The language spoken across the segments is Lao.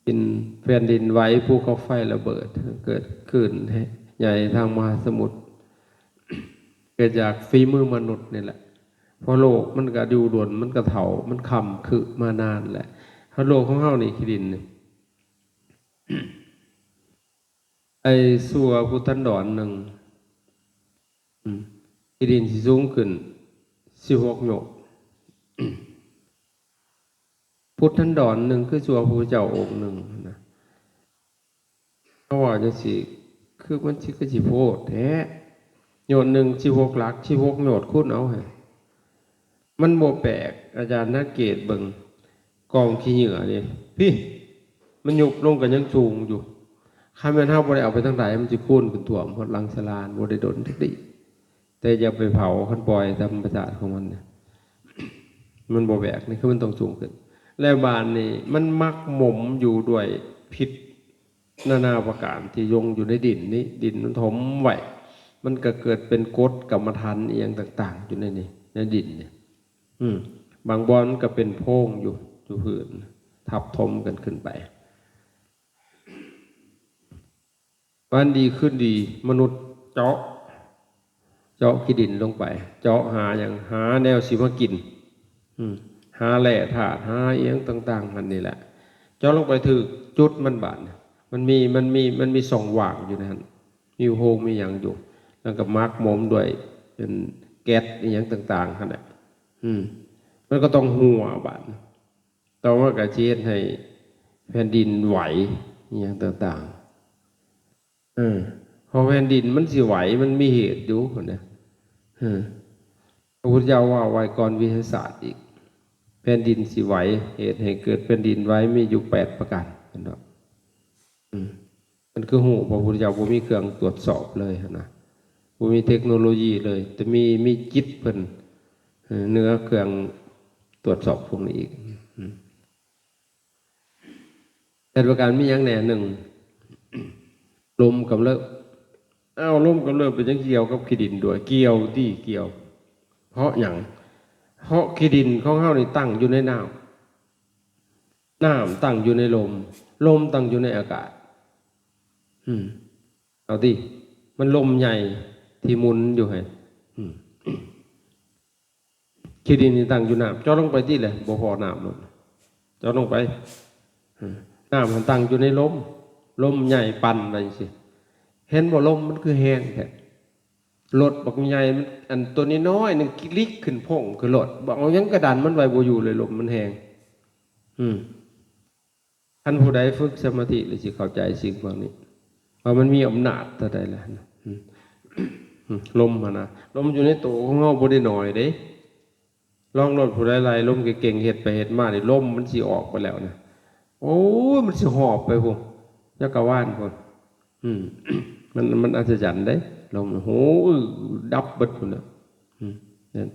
ເປັນແຜ່ນດິນໄຫວ, ພູເຂົາໄຟລະເບີດ ເກີດຄື້ນໃຫຍ່ທາງມະຫາສະໝຸດ ເກີດຈາກຝີມືມະນຸດນີ້ແຫຼະ. ເພາະໂລກມັນກະຢູ່ດົນ, ມັນກະເຖົ້າ, ມັນຄ້ຳຄຶມານານແຫຼະ. ເຮົາໂລກຂອງເຮົານີ້ ຂີ້ດິນນີ້ ໄອ້ຊົ່ວພຸດທັນດອນໜຶ່ງ ອືມ ຂີ້ດິນຊິສູງຂຶ້ນສິບຫົກໂຍດ. ພຸດທັນດອນໜຶ່ງ ຄືຊົ່ວພະພຸດທະເຈົ້າອົງໜຶ່ງນະ. ເຮົາເວົ້າຈັ່ງຊີ້ ຄືມັນຊິ ຄືຊິໂພດແທ້. ໂຍດໜຶ່ງສິບຫົກຫຼັກ, ສິບຫົກໂຍດຄູນເອົາຫັ້ນ. ມັນບໍ່ແປກ, ອາຈານສັງເກດເບິ່ງກອງຂີ້ເຫຍື້ອນີ້ ພີ້ ມັນຍຸບລົງກໍຍັງສູງຢູ່. ຄັນແມ່ນເຮົາບໍ່ໄດ້ເອົາໄປທາງໃດ ມັນຊິຄູນຂຶ້ນຖ້ວມຮອດຫຼັງສາລາ, ບໍ່ໄດ້ດົນຈັກດີ້. ແຕ່ຢ່າໄປເຜົາ, ຄັນປ່ອຍຕາມທຳມະຊາດຂອງມັນນະ ມັນບໍ່ແບກ, ນີ້ຄືມັນຕ້ອງສູງຂຶ້ນ. ແລ້ວບາດນີ້ມັນໝັກໝົມຢູ່ດ້ວຍພິດນານາປະການທີ່ລົງຢູ່ໃນດິນນີ້, ດິນມັນຖົມໄວ້, ມັນກໍເກີດເປັນກົດກຳມະຖານອີ່ຫຍັງຕ່າງໆຢູ່ໃນນີ້, ໃນດິນນີ້. ອືມ ບາງບ່ອນມັນກໍເປັນໂພງຢູ່, ຢູ່ພື້ນ, ທັບຖົມກັນຂຶ້ນໄປ. ວັນດີຄືນດີ ມະນຸດເຈາະ, ເຈາະຂີ້ດິນລົງໄປ, ເຈາະຫາຫຍັງ? ຫາແນວຊິມາກິນ, ອືມ ຫາແຮ່ທາດ, ຫາອີ່ຫຍັງຕ່າງໆຫັ້ນນີ້ແຫຼະ. ເຈາະລົງໄປຖືກຈຸດມັນບາດ, ມັນມີ ມັນມີ ມັນມີຊ່ອງວ່າງຢູ່ໃນຫັ້ນ, ມີໂພງ ມີຫຍັງຢູ່, ແລ້ວກໍໝັກໝົມດ້ວຍເປັນແກັສອີ່ຫຍັງຕ່າງໆຫັ້ນແຫຼະ. ອືມ ມັນກໍຕ້ອງຮົ່ວບາດ. ຕໍ່ມາກໍຊິເຮັດໃຫ້ແຜ່ນດິນໄຫວ ອີ່ຫຍັງຕ່າງໆ. ເອີ ເພາະແຜ່ນດິນມັນຊິໄຫວ ມັນມີເຫດຢູ່ພຸ້ນນະ. ເອີ ພະພຸດທະເຈົ້າເວົ້າໄວ້ກ່ອນວິທະຍາສາດອີກ, ແຜ່ນດິນຊິໄຫວ, ເຫດໃຫ້ເກີດແຜ່ນດິນໄຫວມີຢູ່ແປດປະການ, ເຫັນບໍ່? ອືມ ມັນຄືຮູ້ ພະພຸດທະເຈົ້າບໍ່ມີເຄື່ອງຕວດສອບເລີຍຫັ້ນນະ, ບໍ່ມີເທັກໂນໂລຢີເລີຍ, ແຕ່ມີ ມີຈິດເພິ່ນ ເອີ ເໜືອເຄື່ອງຕວດສອບພວກນີ້ອີກ. ອືມ ແປດປະການມີຫຍັງແດ່? ໜຶ່ງ ລົມກຳເລີບ. ອ້າວ ລົມກຳເລີບເປັນຫຍັງກ່ຽວກັບຂີ້ດິນດ້ວຍ? ກ່ຽວຕິ ກ່ຽວ. ເພາະຫຍັງ? ເພາະຂີ້ດິນຂອງເຮົານີ້ຕັ້ງຢູ່ໃນນ້ຳ, ນ້ຳຕັ້ງຢູ່ໃນລົມ, ລົມຕັ້ງຢູ່ໃນອາກາດ. ອືມ ເອົາຕິ ມັນລົມໃຫຍ່ທີ່ໝູນຢູ່ຫັ້ນ. ອືມ ຂີ້ດິນນີ້ຕັ້ງຢູ່ນ້ຳ, ເຈາະລົງໄປຕິແຫຼະ ບໍ່ພໍ້ນ້ຳໂລດ, ເຈາະລົງໄປ. ອືມ ນ້ຳຫັ້ນຕັ້ງຢູ່ໃນລົມ, ລົມໃຫຍ່ປັ່ນໄປຈັ່ງຊີ້. ເຫັນບໍ່ ລົມມັນຄືແຮງແທ້? ລົດບັກໃຫຍ່ມັນ ອັນໂຕນ້ອຍໆໜຶ່ງກິລິກຂຶ້ນໂພງຄືລົດ, ບໍ່ເອົາຫຍັງກະດັນມັນໄວ້ບໍ່ຢູ່ເລີຍ, ລົມມັນແຮງ. ອືມ ຄັນຜູ້ໃດຝຶກສະມາທິແລ້ວຊິເຂົ້າໃຈສິ່ງພວກນີ້ ວ່າມັນມີອຳນາດເທົ່າໃດລະ. ອືມ ອືມ ລົມຫັ້ນນະ, ລົມຢູ່ໃນໂຕຂອງເຮົາບໍ່ໄດ້ໜ້ອຍເດ້. ລອງໂລດ ຜູ້ໃດໄລ່ລົມເກັ່ງໆ ເຮັດໄປເຮັດມານີ້ ລົມມັນຊິອອກໄປແລ້ວນະ. ໂອ້ຍ ມັນຊິຫອບໄປພຸ້ນ ຈັກກະວານພຸ້ນ. ອືມ ມັນ ມັນອັດສະຈັນເດ້ ລົມ. ໂອ້ຍ ດັບເບິດພຸ້ນນະ. ອືມ ນັ້ນ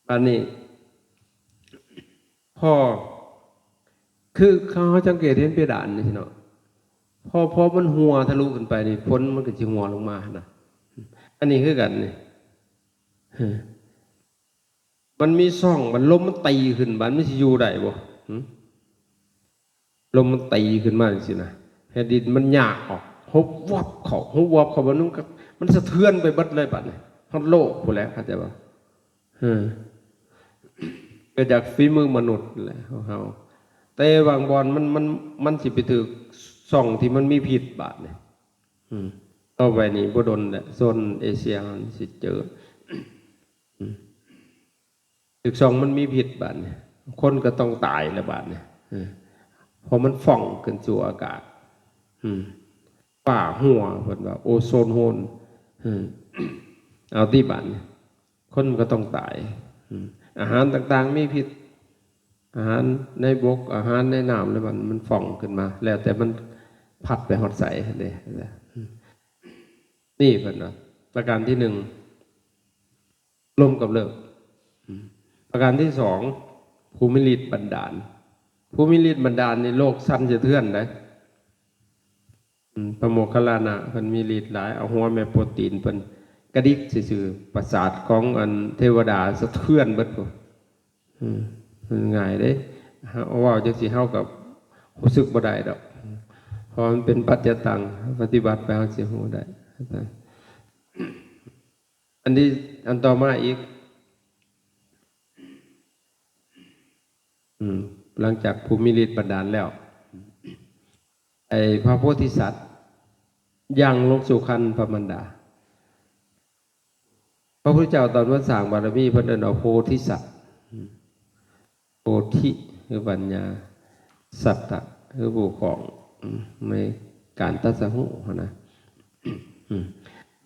ບາດນີ້ ພໍ ຄືເຮົາສັງເກດເຫັນເພດານນີ້ເນາະ, ພໍ ພໍມັນຮົ່ວທະລຸຂຶ້ນໄປນີ້ ຝົນມັນກໍຊິຮົ່ວລົງມາຫັ້ນນະ. ອັນນີ້ຄືກັນນີ້ ມັນມີຊ່ອງ, ມັນລົມມັນຕີຂຶ້ນ, ບາດມັນຊິຢູ່ໄດ້ບໍ່? ຫື? ລົມມັນຕີຂຶ້ນມາຈັ່ງຊີ້ນະ, ແຜ່ນດິນມັນຍາກອອກ, ຮຸບວັບເຂົ້າ, ຮຸບວັບເຂົ້າ, ມັນ ມັນສະເທືອນໄປເບິດເລີຍບາດນີ້, ຮອດໂລກພຸ້ນແຫຼະ, ເຂົ້າໃຈບໍ່? ເອີ ເກີດຈາກຝີມືມະນຸດແຫຼະຂອງເຮົາ, ແຕ່ບາງບ່ອນມັນ ມັນ ມັນຊິໄປຖືກຊ່ອງທີ່ມັນມີພິດບາດນີ້. ອືມ ຕໍ່ໄປນີ້ບໍ່ດົນແຫຼະ ໂຊນເອເຊຍເຮົານີ້ຊິເຈີ ອືມ ຖືກຊ່ອງມັນມີພິດບາດນີ້, ຄົນກໍຕ້ອງຕາຍແລ້ວບາດນີ້. ເອີ ເພາະມັນຟ່ອງຂຶ້ນສູ່ອາກາດ, ອືມ ຟ້າຮົ່ວ ເພິ່ນວ່າໂອໂຊນຮົ່ວ. ເອີ ເອົາຕິບາດນີ້ ຄົນມັນກໍຕ້ອງຕາຍ. ອືມ ອາຫານຕ່າງໆມີພິດ, ອາຫານໃນບົກ ອາຫານໃນນ້ຳ ແລ້ວມັນ ມັນຟ່ອງຂຶ້ນມາ ແລ້ວແຕ່ມັນພັດໄປຮອດໃສຫັ້ນເດ້. ອືມ ນີ້ເພິ່ນວ່າ ປະການທີໜຶ່ງ ລົມກຳເລີບ. ອືມ ປະການທີສອງ ຜູ້ມີລິດບັນດານ. ຜູ້ມີລິດບັນດານນີ້ໂລກສັ່ນສະເທືອນໄດ໋. ອືມ ພະໂມກຄັນລານະເພິ່ນມີລິດຫຼາຍ, ເອົາຫົວແມ່ໂປຕີນເພິ່ນກະດິກຊື່ໆ ປາສາດຂອງອັນເທວະດາສະເທືອນເບິດພຸ້ນ. ອືມ ມັນງ່າຍເດ້, ໄປ ເຮົາເວົ້າຈັ່ງຊີ້ເຮົາກໍຮູ້ສຶກບໍ່ໄດ້ດອກ ເພາະມັນເປັນປັດຈະຕັງ ປະຕິບັດໄປເຮົາຊິຮູ້ໄດ້. ອັນນີ້ ອັນຕໍ່ມາອີກ ອືມ ຫຼັງຈາກຜູ້ມີລິດບັນດານແລ້ວ ໄອ້ພະໂພທິສັດຍັ່ງລົງສູ່ຄັນພະມານດາ. ພະພຸດທະເຈົ້າຕອນເພິ່ນສ້າງບາລະມີ ເພິ່ນເອີ້ນວ່າໂພທິສັດ. ໂພທິ ຄືປັນຍາ, ສັດຕະ ຄືຜູ້ຄອງ ໃນການຕັດສະຮູ້ຫັ້ນນະ.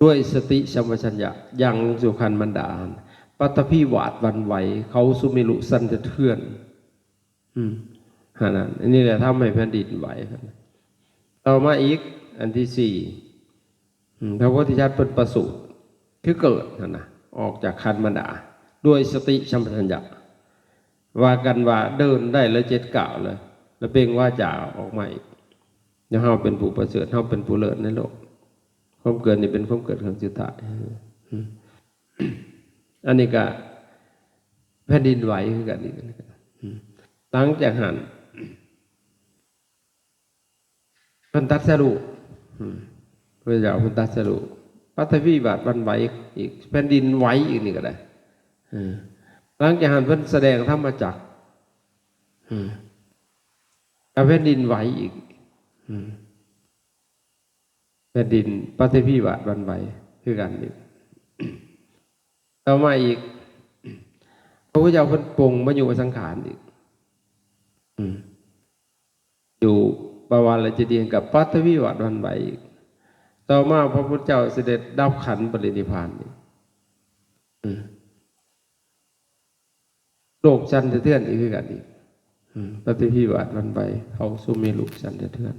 ດ້ວຍສະຕິສຳປະຊັນຍະ ຍັ່ງສູ່ຄັນມານດາ, ປັດຖະພີຫວາດຫວັ່ນໄຫວ, ເຂົາສຸເມລຸສັ່ນສະເທືອນ. ຫັ້ນນະ ອັນນີ້ແຫຼະທຳໃຫ້ແຜ່ນດິນໄຫວ. ຕໍ່ມາອີກ ອັນທີສີ່ ອືມ ພະໂພທິສັດເພິ່ນປະສູດ ຄືເກີດຫັ້ນນະ ອອກຈາກຄັນມານດາ ດ້ວຍສະຕິສຳປະຊັນຍະ ວ່າກັນວ່າເດີນໄດ້ລະເຈັດກ້າວເລີຍ ລະເປັ່ງວາຈາອອກມາອີກ ແລ້ວເຮົາເປັນຜູ້ປະເສີດ ເຮົາເປັນຜູ້ເລີດໃນໂລກ. ຄວາມເກີດນີ້ເປັນຄວາມເກີດຄັ້ງສຸດທ້າຍ. ອືມ ອັນນີ້ກະແຜ່ນດິນໄຫວຄືກັນອີກ. ອືມ ຫຼັງຈາກຫັ້ນ ເພິ່ນຕັດສະຮູ້ ອືມ ພະເຈົ້າເພິ່ນຕັດສະຮູ້ ປັດຖະພີຫວາດຫວັ່ນໄຫວອີກ ແຜ່ນດິນໄຫວອີກນີ້ກໍໄດ້. ເອີ ຫຼັງຈາກນັ້ນເພິ່ນສະແດງທຳມະຈັກ ອືມ ກໍແຜ່ນດິນໄຫວອີກ ອືມ ແຜ່ນດິນ ປັດຖະພີຫວາດຫວັ່ນໄຫວຄືກັນອີກ. ຕໍ່ມາອີກ ພະພຸດທະເຈົ້າເພິ່ນປົງມະຍຸສັງຂານອີກ ອືມ ຢູ່ປະວາລະເຈດີ ກໍປັດຖະພີຫວາດຫວັ່ນໄຫວອີກ. ຕໍ່ມາພະພຸດທະເຈົ້າສະເດັດດັບຂັນປະລິນິບພານອີກ ອືມ ໂລກສັ່ນສະເທືອນອີກຄືກັນອີກ. ອືມ ປັດຖະພີຫວາດຫວັ່ນໄຫວ ເຂົາສຸເມລຸສັ່ນສະເທືອນ.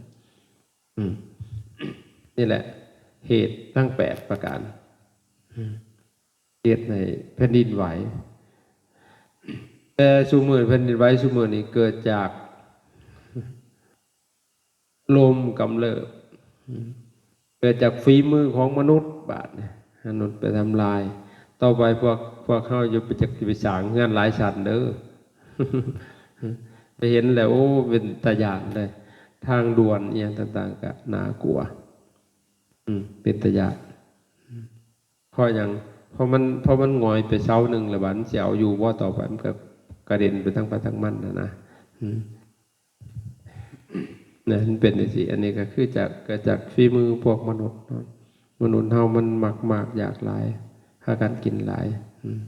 ອືມ ນີ້ແຫຼະເຫດທັງແປດປະການ ອືມ ເຮັດໃຫ້ແຜ່ນດິນໄຫວ. ແຕ່ຊຸມື້ແຜ່ນດິນໄຫວຊຸມື້ນີ້ເກີດຈາກລົມກຳເລີບ ເກີດຈາກຝີມືຂອງມະນຸດ. ບາດນີ້ມະນຸດໄປທຳລາຍ. ຕໍ່ໄປພວກ ພວກເຮົາຢ່າໄປຈັກຊິໄປສ້າງເຮືອນຫຼາຍຊັ້ນເດີ ໄປເຫັນແລ້ວ ໂອ້ ເປັນຕາຢ້ານເລີຍ. ທາງດ່ວນອີ່ຫຍັງຕ່າງໆ ກໍໜ້າກົວ ອືມ ເປັນຕາຢ້ານ. ເພາະຫຍັງ? ເພາະມັນ ເພາະມັນຫງອຍໄປເສົາໜຶ່ງແລ້ວ ບາດມັນຊິເອົາຢູ່ບໍ່ຕໍ່ໄປ? ມັນກໍກະເດັນໄປທາງໃຜທາງມັນຫັ້ນນະ. ອືມ ນະ ມັນເປັນຈັ່ງຊີ້. ອັນນີ້ກໍຄືຈາກ ກໍຈາກຝີມືພວກມະນຸດເນາະ. ມະນຸດເຮົາມັນມັກ ມັກຢາກຫຼາຍ ຫາກັນກິນຫຼາຍ. ອືມ